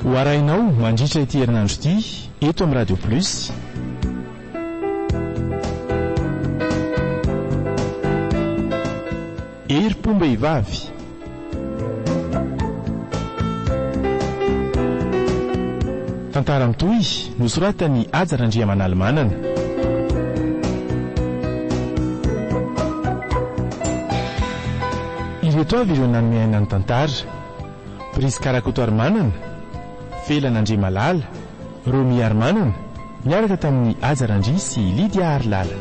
Ho arahinao mandritra ity herinandro ity eto amin'ny Radio Plus. Herim-pom-behivavy. Tantara mitohy nosoratan'i Haja Randriamanalimanana. Ireto avy ireo nanome aina ny tantara, Prisca Rakotoarimanana, Felana Andriamalala, Romy Harimanana, niaraka tamin'i Haja Randria sy Lydia Harilala.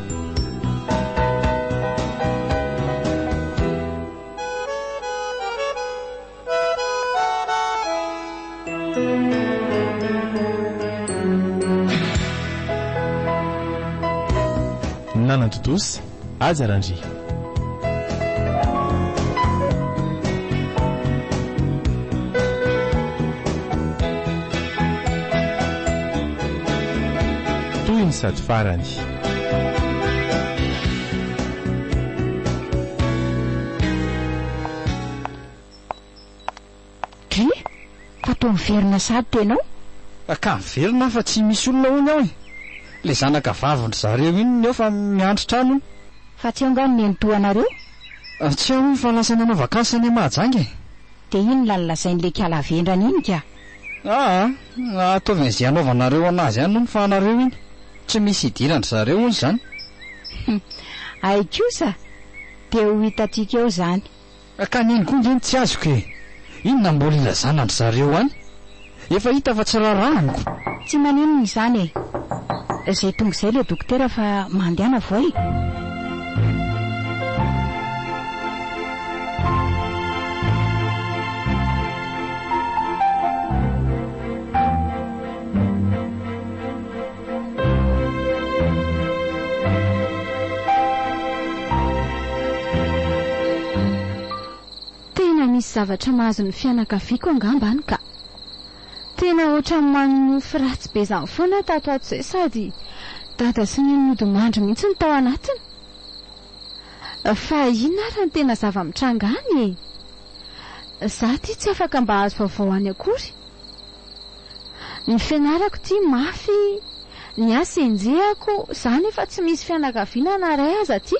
Nanantontosa, Haja Randria. Tohiny sady farany. Dry, fa toa miverina sahady tenao? Ka miverina aho fa tsy misy olona hono ao e! Ilay zanaka vavin-dry zareo iny ny ao fa miandry trano hono. Fa tsy ao angaha ny nenitoanareo? Tsy ao hono fa lasa nanao vakansy any Mahajanga e! Dia inona no lazain'ilay kala vendrana iny ka? Aa, ataovy an'izay hanaovanareo an'azy any hono fa anareo iny. Tsy misy idiran-dry zareo hono izany. Hay kosa! Dia ho hitantsika eo izany. Ka neny koa nge no tsy azoko e! Inona mbola ilazana an-dry zareo any? Efa hita fa tsy raharahako. Tsy maninona izany e! Izay tonga izay ilay dokotera fa mandehana voay. Tena misy zavatra mahazo ny fianakaviako angamba any ka. Tena ohatran'ny manonofy ratsy be izany foana aho tato ato izay sady dada sy neny nodimandry mihitsy no tao anatiny. Fa inona ary no tena zava-mitranga any e? Za ity tsy afaka mba hahazo vaovao any akory. Ny fianarako ity mafy, ny asa enjehako, za nefa tsy misy fianakaviana na ray aza aty.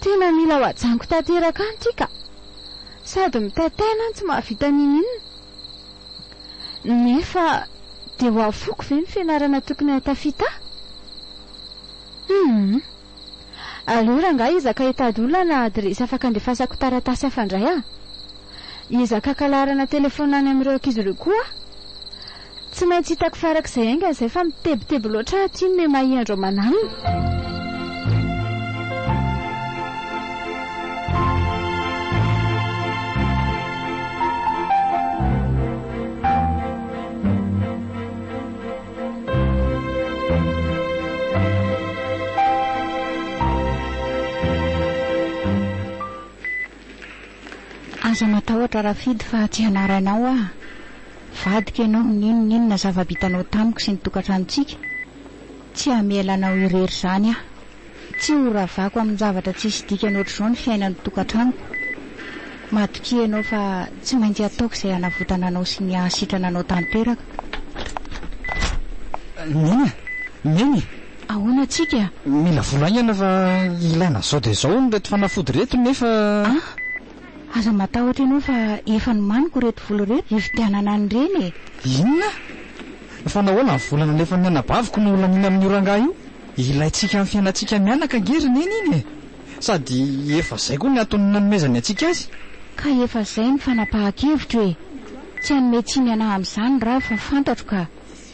Tena mila ho ajanoko tanteraka any ity ka. Sady mitaintaina aho tsy mahavita n'inon'inona. Nefa dia ho afoko ve ny fianarana tokony hahatafita ahy? Humm. Aleo rangahy hiezaka hitady olona na adiresy afaka andefasako taratasy hafa indray aho. Hiezaka haka laharana telefaonina any amin'ireo ankizy ireo koa aho. Tsy maintsy hitako farak'izay haingana izay fa mitebiteby loatra aho aty no miha-mahia andro aman'alina. Aza matahotra Rafidy fa tsy hanary anao aho. Vadiko ianao n'inon'inona zava-bitanao tamiko sy ny tokantranontsika. Tsy hamela anao irery izany aho. Tsy ho ravako amin-javatra tsisy dikany ohatr'izao ny fiainan'ny tokantranoko. Matokia ianao fa tsy maintsy ataoko izay hanavotana anao sy ny hahasitrana anao tanteraka. Neny a! Neny e! Ahoana tsika? Mila vola haingana fa ilaina izao dia izao hono ireto fanafody ireto nefa. An! Aza matahotra ianao fa efa nomaniko ireto vola ireto hividianana an'ireny e! Inona? Fa nahoana ny vola nalefan'ny anabaviko no laniana amin'io rangahy io? Ilaintsika amin'ny fiainantsika mianaka ange ry Neny iny e! Sady efa izay koa ny antony nanomezany antsika azy. Ka efa izay ny fanapahan-kevitro e! Tsy hanome tsiny anah amin'izany Ravo fa fantatro ka!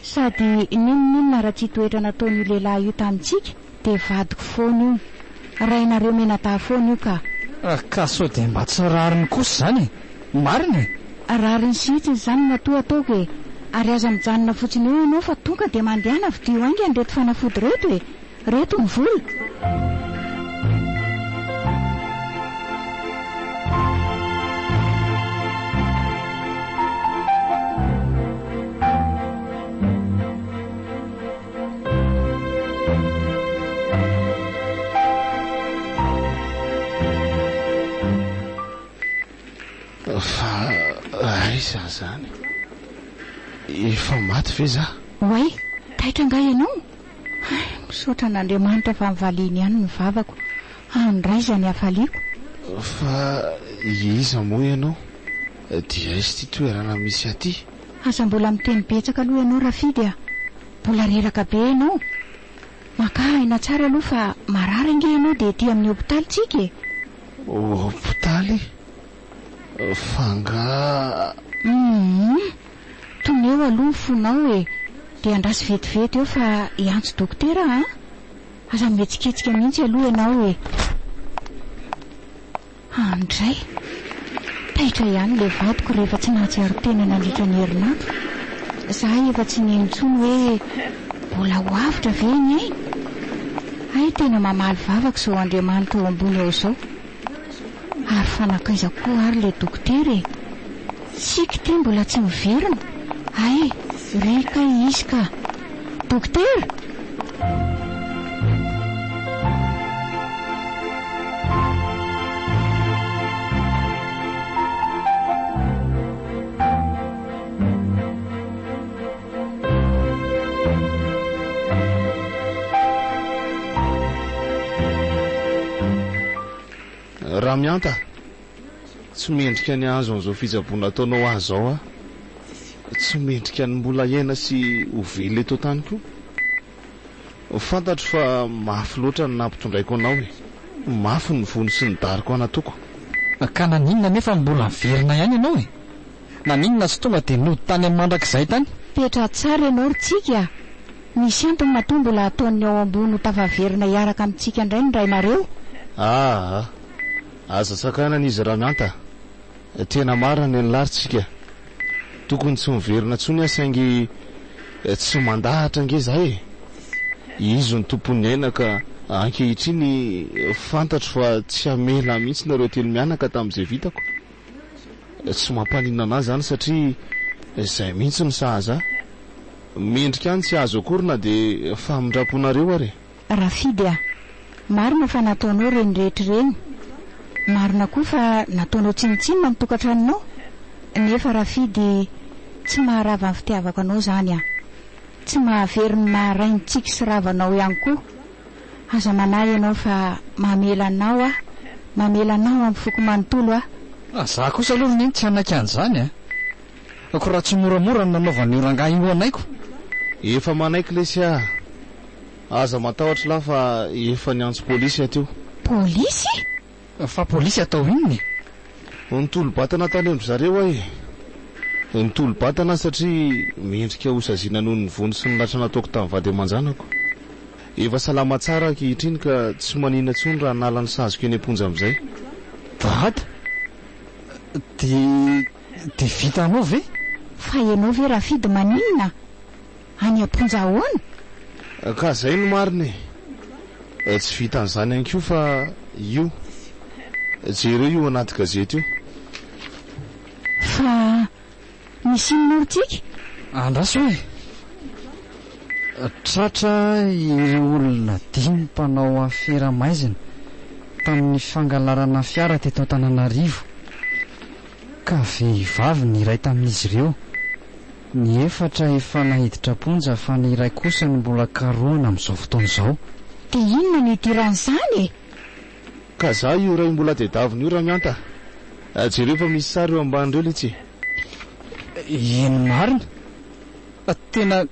Sady n'inon'inona ratsitoetra nataon'io lehilahy io tamintsika dia vadiko foana io. Rainareo mianadahy foana io ka! Ka sao dia mba tsy rariny kosa izany e! Marina e! Rariny sy hitsiny izany matoa ataoko e! Ary aza mijanona fotsiny eo ianao fa tonga dia mandehana vidio haingana ireto fanafody ireto e! Reto ny vola! Fa aiza izany? Efa maty ve za? Oay, taitra angaha ianao? Hay, misaotra an'Andriamanitra fa nivaliany ihany ny vavako. Handray izany hafaliako. Fa iza moa ianao? Dia aiza ity toerana misy ahy ity? Aza mbola miteny betsaka aloha ianao Rafidy a! Mbola reraka be ianao. Makà aina tsara aloha fa marary ange ianao dia ety amin'ny hopitaly tsika e! Hopitaly? Fa angaha. Humm! Toneo aloha ny fonao e! Dia andraso vetivety eo fa hiantso dokotera aho an! Aza mihetsiketsika mihitsy aloha ianao e! Andray! Taitra ihany ilay vadiko rehefa tsy nahatsiaro tena nandritra ny herinandro. Za efa tsy nino intsony hoe mbola ho avotra ve ny ainy? Hay tena mamaly vavaka izao Andriamanitra ao ambony ao izao. Ary fa nankaiza koa ary ilay dokotera e? Tsiky ity mbola tsy miverina. Hay, ry kay izy ka! Dokotera! Ramianta, tsy mendrika ny hahazo an'izao fitsaboana ataonao ahy izao aho. Tsy mendrika ny mbola hiaina sy ho velona eto an-tany koa. Fantatro fa mafy loatra ny nampitondraiko anao e. Mafy ny vono sy ny daroka nataoko. Ka naninona anefa no mbola niverina ihany ianao e? Naninona tsy tonga dia nody tany amin'ny mandrakizay tany? Petra tsara ianao ry Tsiky a! Misy antony matoa mbola ataon'ny ao ambony ho tafaverina hiaraka amintsika indray ny rainareo. Aa! Aza sakanana izy Ramianta a! Tena marina ny an'lah ry Tsika. Tokony tsy miverina intsony aho saingy tsy mandahatra ange za e! Izy no tompon'ny aina ka ankehitriny fantatro fa tsy hamela ahy mihitsy nareo telo mianaka tamin'izay vitako. Tsy mampaninona anah izany satria izay mihitsy no sahaza ahy. Mendrika ahy ny tsy hahazo akory na dia famindram-ponareo ary e! Rafidy a! Marina fa nataonao ireny rehetra ireny. Marina koa fa nataonao tsinontsinona ny tokantranonao. Nefa Rafidy, tsy maharava ny fitiavako anao izany a! Tsy mahavery ny maha rain'i Tsiky sy Rava anao ihany koa. Aza manahy ianao fa mamela anao aho, mamela anao amin'ny foko manontolo aho. Za kosa aloha ry neny tsy hanaiky an'izany a! Ko raha tsy moramora ny nanaovan'io rangahy io anaiko. Efa manaiky lesy ah! Aza matahotra lah fa efa niantso polisy aho teo. Polisy? Fa polisy atao inona e? Nitolo-batana tany amin-dry zareo aho e! Nitolo-batana aho satria mendrika hosaziana noho ny vono sy ny ratra nataoko tamin'ny vady aman-janako. Efa salama tsara aho ankehitriny ka tsy maninona intsony raha hanala ny saziko eny am-ponja amin'izay. Dada! Dia dia vitanao ve? Fa ianao ve Rafidy maninona? Any am-ponja ahoana? Ka zay no marina e! Tsy vitan'izany ihany koa fa io. Jereo io anaty gazety io. Fa misy inona ry Tsiky? Andraso e! Tratra ireo olona dimy mpanao afera maizina tamin'ny fangalarana fiara teto Antananarivo ka vehivavy ny iray tamin'izy ireo. Ny efatra efa naiditra am-ponja fa ny iray kosa no mbola karohina amin'izao fotoana izao. Dia inona no idiran'izany e? Ka za io ray mbola tedavina io Ramianta a! Jereo fa misy sary eo ambany ireo letsy e! Eny marina! Tena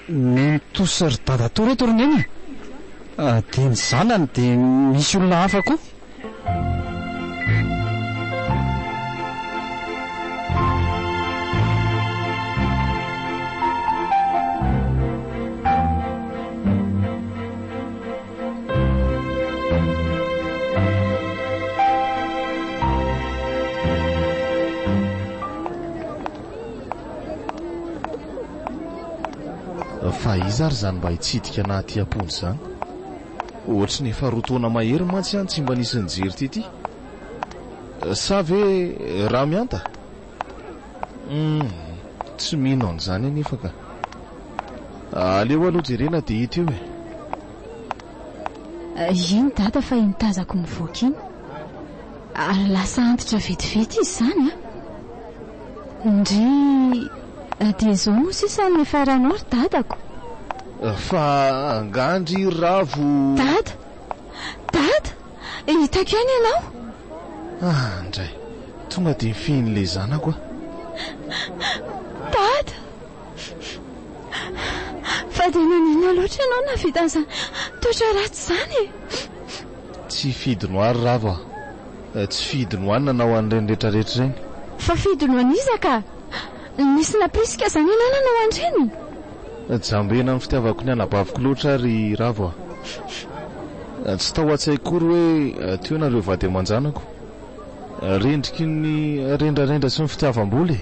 nenitoa sy ry dadatoa reto ry neny a! Dia ny zanany dia misy olona hafa koa. Fa iza ary izany mba hitsidika anah aty am-ponja izany? Ohatry ny efa roa taona mahery mantsy aho tsy mba nisy nijery tety. Sa ve Ramihanta? Humm, tsy mino an'izany anefa ka. Aleo aloha jerena dia hita eo e. Iny dada fa iny tazako mivoaka iny. Ary lasa antitra vetivety izy izany an! Ndry! Dia izao no sisa no hifaranao ry dadako. Fa angaha ndry ry Ravo. Dada! Dada! Hitako ihany ianao. Ah ndray! Tonga dia mifihin'ilay zanako aho. Dada! Fa dia naninona loatra ianao nahavita an'izany toetra ratsy izany e? Tsy fidiny ho ahy ry Ravo a! Tsy fidiny ho ahy ny nanao an'ireny rehetrarehetra ireny. Fa fidiny ho an'iza ka? Nisy nampirisika izany ianao nanao an'ireny? Jambena amin'ny fitiavako ny anabaviko loatra aho ry Ravo a! Tsy tao an-tsaiko akory hoe teo nareo vady aman-janako. Rendriky ny rendrarendra sy ny fitiavam-bola e!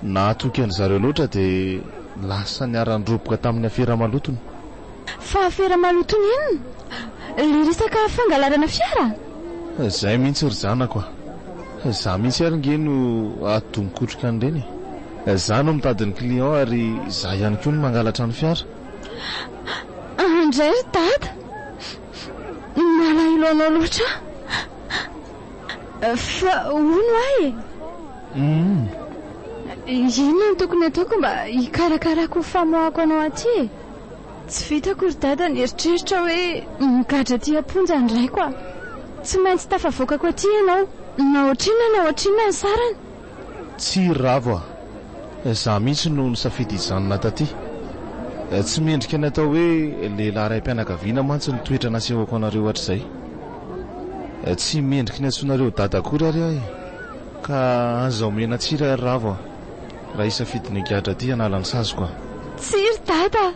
Nahatoky an-dry zareo loatra dia lasa niara-niroboka tamin'ny afera malotony. Fa afera malotony inona? Ilay resaka fangalarana fiara? Izay mihitsy ry zanako a! Izaho mihitsy ary nge no atidoha mikotroka an'ireny e! Izaho no mitady ny client ary izaho ihany koa no mangalatra ny fiara. Andray ry dada! Malahelo anao loatra aho. Fa hono aho e! Inona no tokony hataoko mba hikarakarako ny famoahako anao aty e? Tsy vitako ry dada ny eritreritra hoe migadra aty am-ponja ny raiko a! Tsy maintsy tafavoakako aty ianao na ohatrinona na ohatrinona ny sarany. Tsia ry Ravo a! Izaho mihitsy no nisafidy hijanona taty. Tsy mendrika ny atao hoe lehilahy raim-pianakaviana mantsy ny toetra nasehoko anareo hatrizay. Tsy mendriky ny antsoinareo dada akory ary aho e! Ka aza omena tsiry ary Ravo a! Raha hisafidy ny higadra aty hanala ny saziko aho. Tsia ry dada a!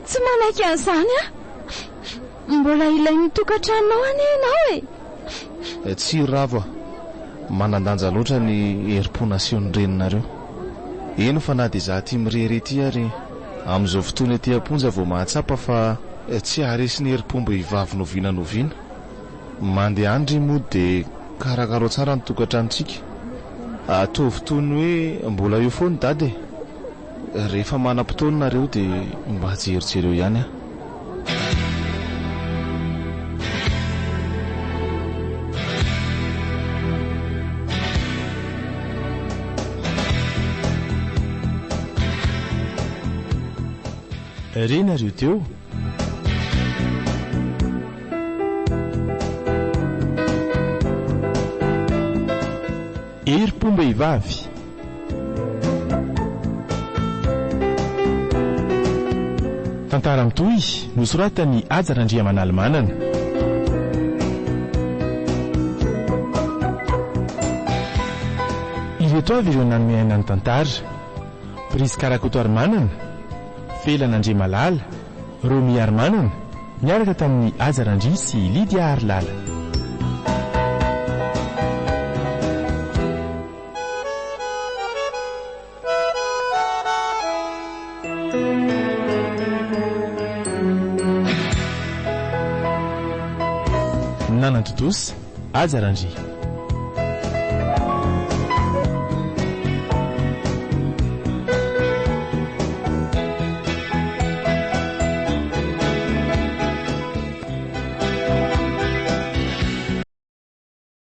Tsy manaiky an'izany aho! Mbola ilain'ny tokantranonao anie ianao e! Tsia ry Ravo a! Manan-danja loatra ny herim-po nasehon'ny reninareo. Eny fa na dia izaho aty mirehareha ity ary amin'izao fotoana ety am-ponja vao mahatsapa fa tsy haharesy ny herim-pom-behivavy n'oviana n'oviana. Mandeha any ry mody dia karakarao tsara ny tokantranontsika. Ataovy toy ny hoe mbola eo foana i Dada e! Rehefa manam-potoana nareo dia mba jerijereo ihany aho. Re nareo teo. Herim-pom-behivavy. Tantara mitohy, nosoratan'i Haja Randriamanalimanana. Ireto avy ireo nanome aina ny tantara, Prisca Rakotoarimanana, Felana Andriamalala, Romy Harimanana, niaraka tamin'i Haja Randria sy Lydia Harilala. Nanatontosa, Haja Randria.